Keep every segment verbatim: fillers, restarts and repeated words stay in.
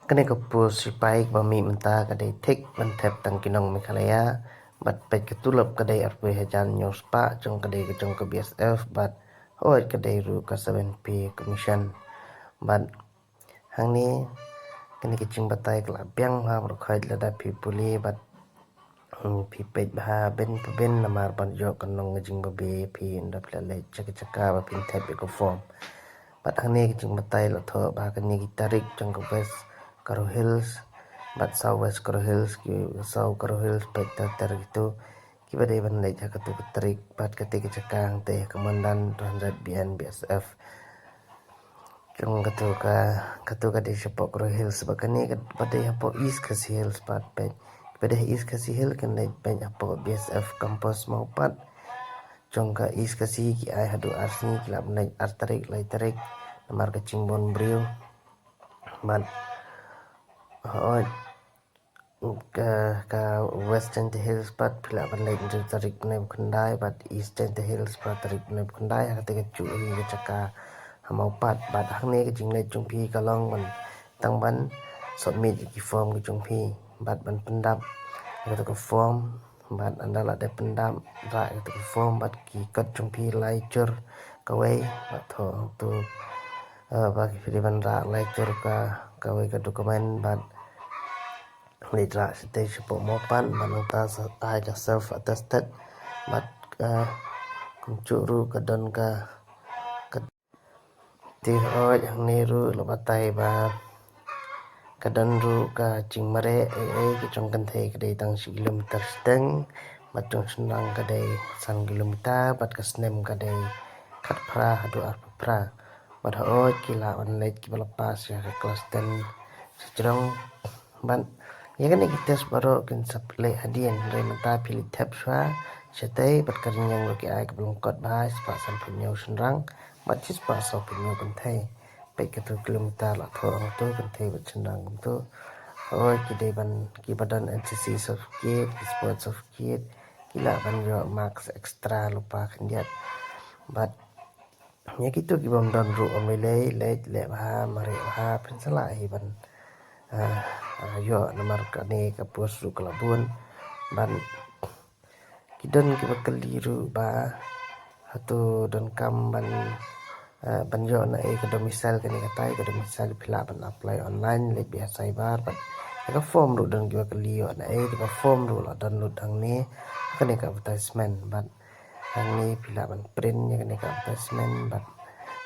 Kane ka post sipai kaba mih mynta ka dei thik ban thep tang ki nong Meghalaya, bad peit ka tulop ka dei arphew hajar hynñiew spah, jong ka dei ka jong ka B S F, bad hooid ka dei ruh ka seven pay commission. Bad hangne, kane ka jingbatai ka la biang ha baroh khoit lada phi pule, bad Hmm, phi peit bha bin phi bin namar ban ïoh ka nong ka jingbabe phi ynda phi la leit jaka jaka ba phin thep ïa ka form. Bad hangne ka jingbatai la thoh ba kane ki tarik jong ka West Garo Hills bad South West Garo Hills, ki South Garo Hills peit ter ter kitu kiba dei ban leit ha katu ka tarik, bad kata ka jaka hangta ha ka Mandan two hundred B N B S F. Jong katu ka, katu ka dei shapoh Garo Hills, bad kane kaba dei hapoh East Khasi Hills pat peit. Ba dei East Khasi Hills kan dei peit hapoh B S F campus Mawpat. Jong ka East Khasi ki ai haduh ar sngi, ki lah ban leit ar tarik, lai tarik. Namar ka jingbun briew. Bad hooid, ka, ka West Jaintia Hills pat phi lah ban leit hynriew tarik bnai ba khyndai, bad East Jaintia Hills phra tarik bnai ba khyndai, ha kata ka juh hi ka jaka ha Mawpat. Bad hangne ka jingleit jong phi ka long ban tang ban submit ïa ki form ki jong phi, bad ban pyndap ïa kata ka form, bad ynda la dep pyndap, rah ïa kata ka form bad ki kot jong phi lai jur kawei, bad thoh hangtu, eh, ba ki phi dei ban rah lai jur ka, kawei ka document, bad leit rah shatei shapoh Mawpat, bad nangta sa ai ka self attested, bad, eh, kumjuh ruh ka don ka, ka, te hooid hangne ruh la batai ba ka don ruh ka jingmareh ei ei, ka jong kynthei ka dei tang shi kilometer shiteng, bad jong shynrang ka dei san kilometer, bad ka snem ka dei khatphra haduh arphew phra. Bad hooid ki lah ban leit kiba la pass ïa ka klas ten sha jrong. Bad ïa kane ki test baroh kin sa leh hadien, hynrei mynta phi leit thep shuwa shatei, bad ka rynïeng ruh ki ai kaba lyngkot bha, spah sanphew hynñiew shynrang bad shispah sawphew hynñiew kynthei. Peit katu kilometer la thoh hangtu, kynthei bad shynrang kumtu. Hooid ki dei ban, kiba don N C C certificate, ki sport certificate, ki lah ban ïoh marks extra lypa khyndiat. Bad ïa kitu ki bym don ruh, ym lei lei, leit leh bha, mareh bha, phin sa lah hi ban, ah, ah, ïoh namar kane ka post ruh ka la bun. Ban, ki don kiba kylli ruh ba hato donkam ban, ah, ban ïoh na ei ka domicile, kane katai ka domicile phi lah ban apply online, leit beit ha cyber, bad ïa ka form ruh don kiba kylli ïoh na ei, te ka form ruh la download hangne ha kane ka advertisement, bad hangne phi lah ban print ïa kane ka advertisement, bad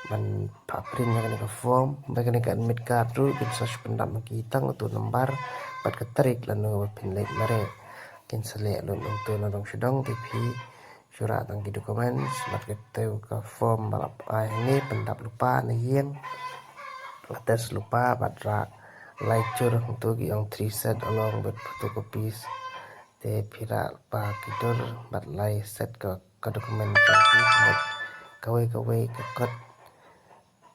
ban phah print ïa kane ka form, bad kane ka admit card ruh kin sa shu pyndap ma ki tang utu u number bad ka tarik lano ba phin leit mareh. Kin sa leh lut utu na dong sha dong, te phi shu rah tang ki documents bad katu ka form ba la ai hangne, pyndap lypa na ïing, la test lypa bad rah lai jur hangtu, ki ong three set along with photocopies. Te phi rah lypa ki dur bad lai set ka, ka document jong phi, ka mut kawei kawei ka kot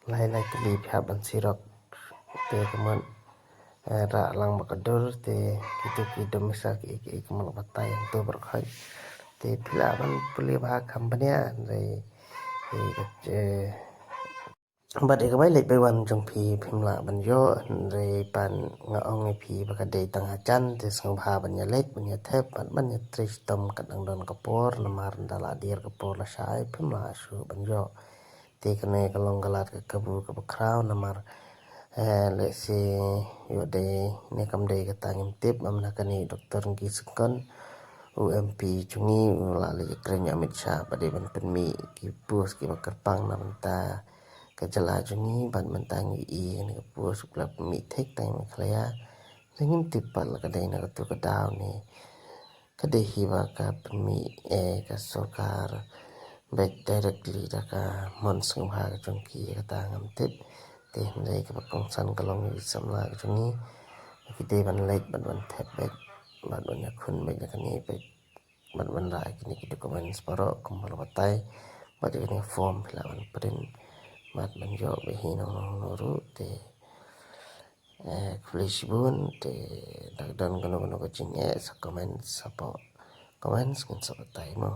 lai lai tylli phi hap ban xerox. Te ka mut, eh, rah lang bad ka dur, te kitu ki domicile kiei kiei kumno la batai hangtu baroh khoit. Te phi lah ban pule bha kham bniah, hynrei, eh, ka, eh, bad ïa ka bai leit bai wan jong phi phim lah ban ïoh, hynrei pat nga ong ïa phi ba ka dei tang hajan, te sngewbha ban ïa leit, ban ïa thep, bad ban ïa trei shitom kat dang don ka por, namar ynda la dier ka por lashai phim lah shuh ban ïoh. Te kane ka long ka lad ka kabu kaba khraw namar, eh, lehse ïoh dei ne kam dei kata ngim tip, namar kane u Doctor Ngi Syngkon, u M P jong ngi, u la leit ïakren ïa u Amit Shah ba dei ban pynmih ki post kiba kyrpang na bynta ka jylla jong ngi, bad mynta ngi ïohi kane ka post u la pynmih thik tang Meghalaya. Te ngim tip pat la ka dei na katu ka daw ne ka dei hi ba ka pynmih, eh, ka sorkar beit directly da ka mon sngewbha ka jong ki, kata ngam tip. Te hynrei kaba kongsan ka long ïa ki samla ka jong ngi, ki dei ban leit bad ban thep beit bad ban ïakhun beit ïa kane beit, bad ban rah ïa kine ki documents baroh kumba la batai, bad ïa kane form phi lah ban print bad ban ïoh beit hi nangno nangno ruh. Te, eh, khublei shibun, te lada don kano kano ka jingeh sa comment, sa pynpaw comments, ngin sa batai mo.